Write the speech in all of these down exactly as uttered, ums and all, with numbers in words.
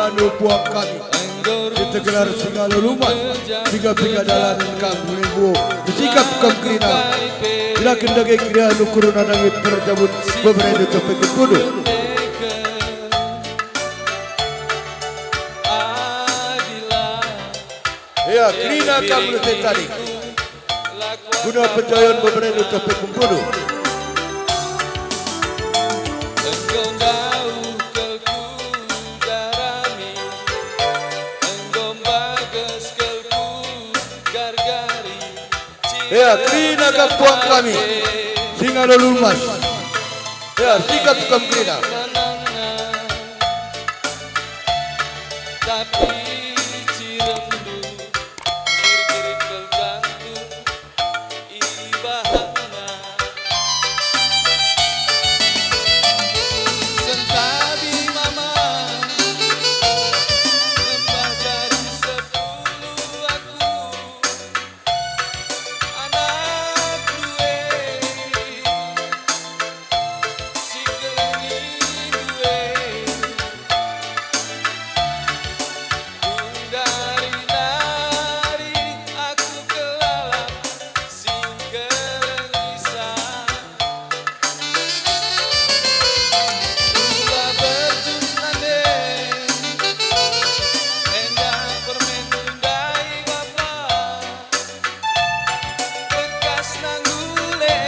Anu puang kami, si tergelar Singa Loluman, piga-piga dalan kam mulai buah, sikap kam kerina. Silaken dage kerina nukur nandangi perjabun beberapa topik kudu. Ya, kerina kam mulai tadi. Guna penjoyon beberapa topik kudu. Enggo ndauh kal ku darami, enggo mbages kal ku gargari. Ya, kerina kam puang kami, Singa Loluman. Ya, sikap kam kerina. Tapi ciremdu, girgir kal jantung, ibahanna. Sentabi mama, nembah jari sepuluh aku, anak due, si kelengi due. Gundari nari aku kelala si kelengisan. Ula berjus nande, enda permen ndai bapa, bekas nanggule,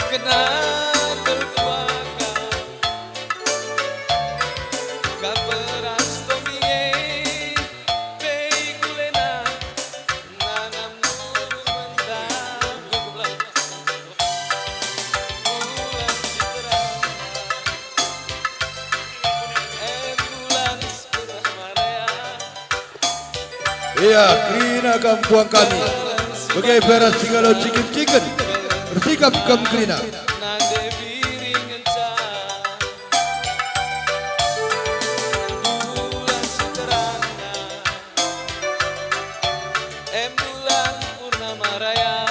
kena terkuaka. Kaperas tomi e, pei kulena, nanam guru mentah. Bulan si terang, em bulan si terang maraya. Ia kerina kam puang kami, bage pe ras Singa Loluman ciken-ciken, ersikap kam kerina. Nande biring ngenca, bulan si terangna, em bulan purnama raya.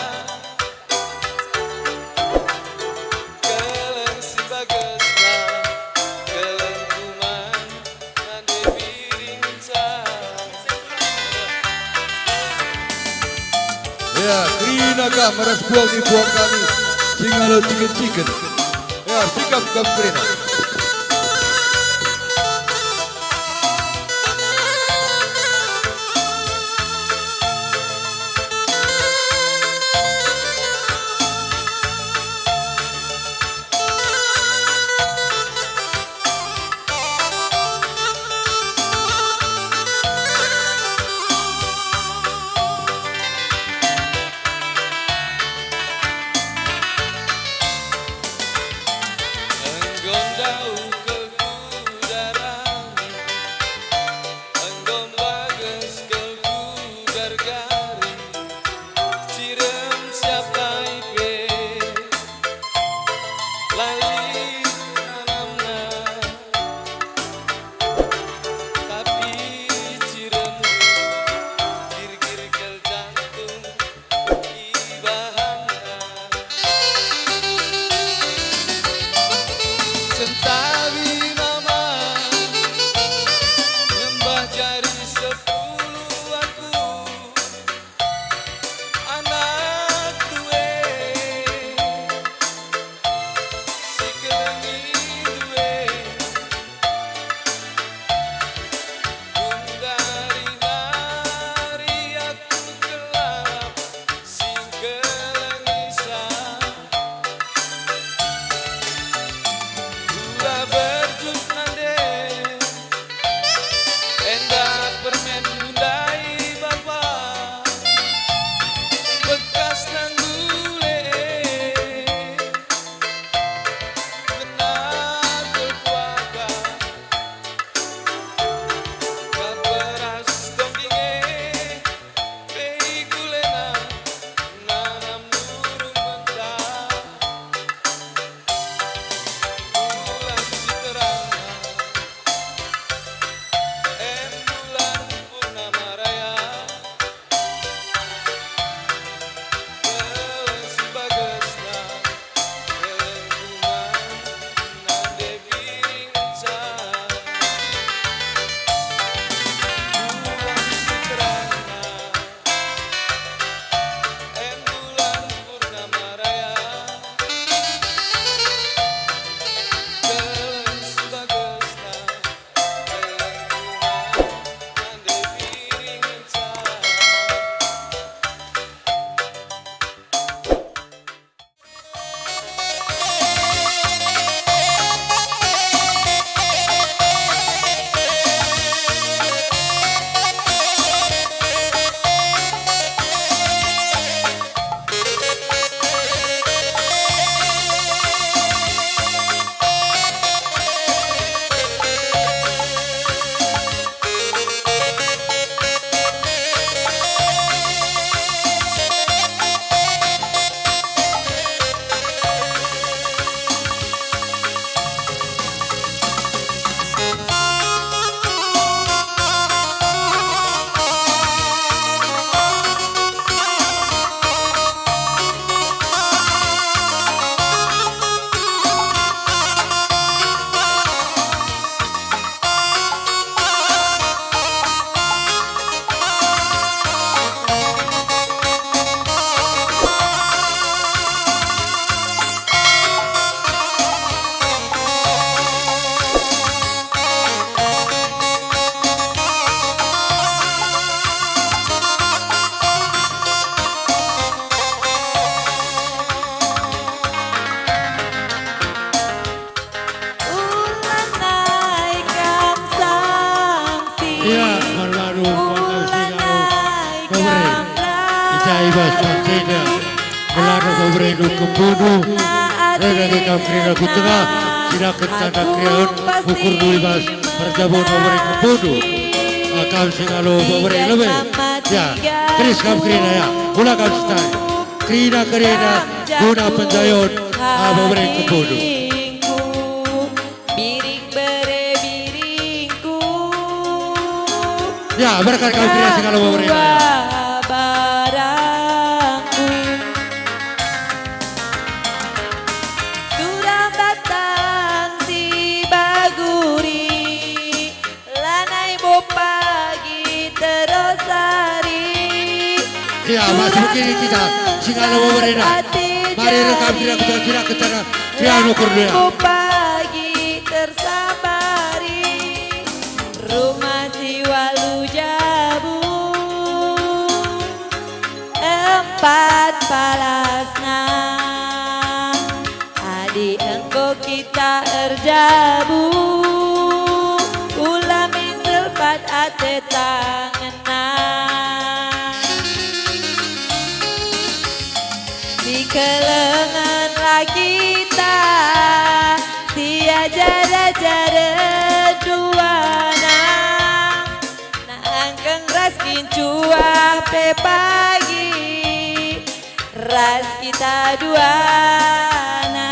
Keleng si bagesna, keleng kuman, nande biring ngenca. Ya, kerina kam ras puang ni puang kami, Singa Loluman ciken-ciken. Ya, sikap kam kerina. Enggon Ulana bebere. Ita i bas parsenda. Melana bebere nukempundu. Rega ke kam kerina ku tengah. Sinaken tanda keriahen ukur dui bas perjabun bebere kempundu. Ah, kam singalo bebere lebe. Ya, keris kam kerina ya. Ula kam setai. Kerina-kerina guna penjayon, ah, bebere kempundu. Biring bere biringku. Ya, berkat kau kira segala bebere. Barangku. Turang batang si baguri, lanai bo pagi terus hari. Ya, masuk kini kita segala bebere. Mari rekam tidak kita tidak kita. Piano Cordelia. Pagi tersambari, rumah si walu jabu, empat palasna. Adi enggo kita erjabu, ula min selpat ate tangenna. Sikelengen la kita, siajar-ajaren duana. Nangkeng ras kin cuah pe pagi, ras kita duana.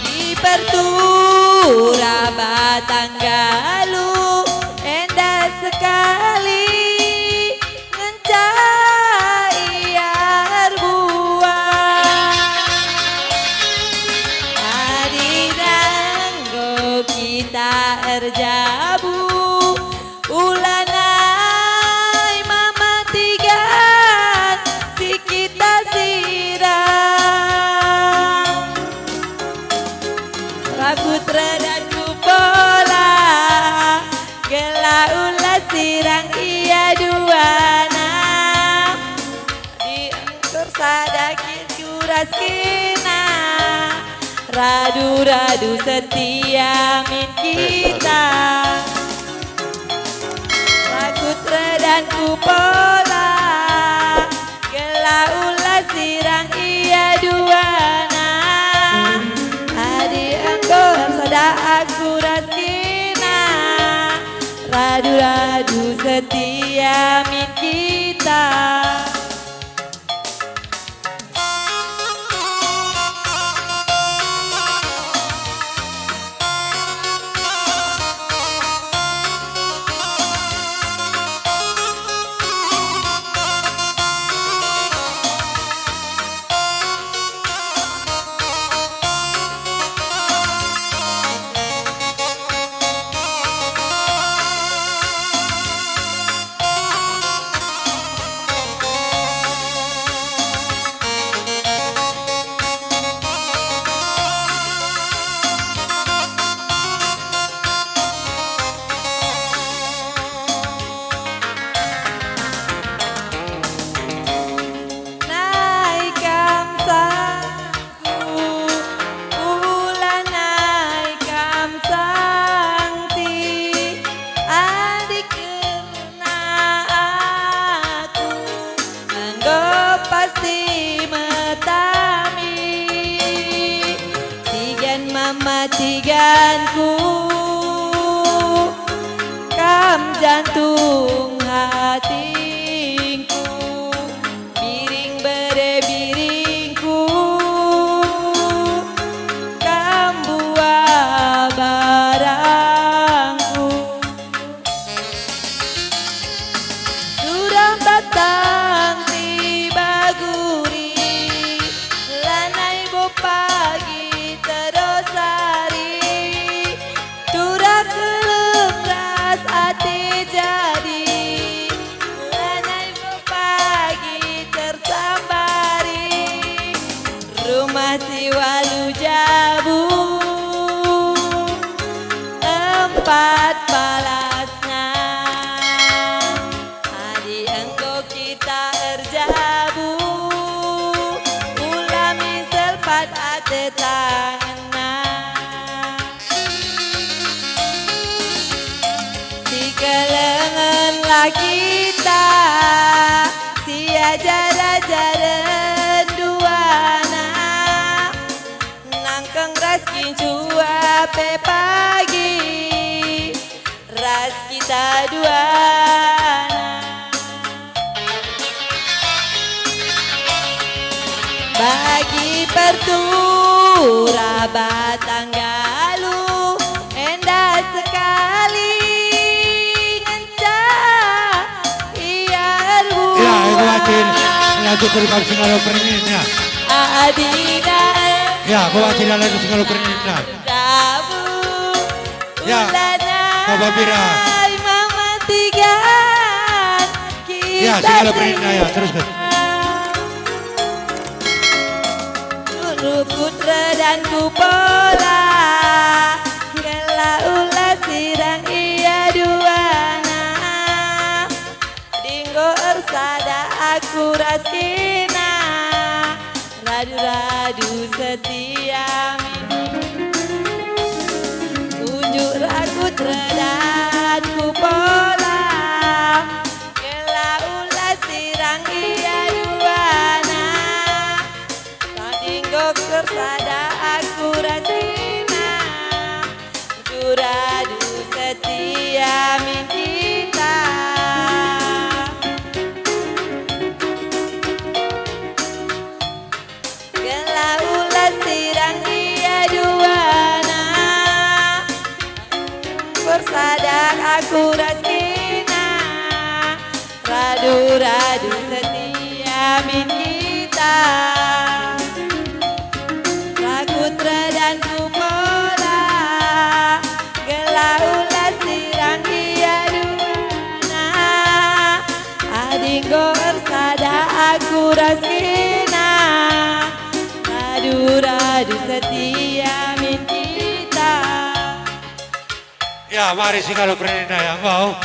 Di pertura batang galuh enda sekali ngenca ia erbuah. Adi enggo kita erjabu, ulanai mamatikan si kita sirang. Rakut redanku pola, gelah ula sirang ia duana. Di engkur sada kin kuras kena, radu-radu setia min kita. Rakut redanku pola, gelah ula sirang ia duana. Adi enggo sada aku ras kena, radu-radu setia min kita. Nai kam sangku, ulanai kam sangsi, adi kerna aku enggo pasti metami. Tigan mama tiganku, kam jantung hatingku. Biring bere biringku, kam buah barangku. Turang batang si baguri, lanai bo pagi terus hari. Turang keleng ras ate jadi, lanai bo pagi tersambari. Rumah si walu jabu, empat palasna. Adi enggo kita erjabu, ula min selpat ate tangenna. Kita si ajar-ajaren duana, nangkeng ras kinjua pe pagi ras kita duana. Bagi pertura batang galuh, enda sekali ngenca ia erbuah. Ya, itu Acil. Lanjut terus kami singalo pernin, ya. Adina. Ya, aku Acil lanjut singalo pernin, ya. Jabu. Ya, ulana Bapak Pira. Mama tiga. Ya, kita singalo perina, ya, teruskan. Guru putra dan kupola, gelah ula sirang ia duana. Dinggo ersada aku ras kena, radu-radu setia min. Unjuk ragut redan kupola, gelah ula sirang ia duana. Tadinggo ersada aku ras kena, radu-radu setia min kita. Gelah ula sirang ia duana. Ersada aku ras kena, radu-radu setia min kita. Ragut redan kupola, gelah ula sirang ia duana. Adinggo ersada aku ras kena, radu-radu setia min kita. Ya, mari singalo perina, ya, mau.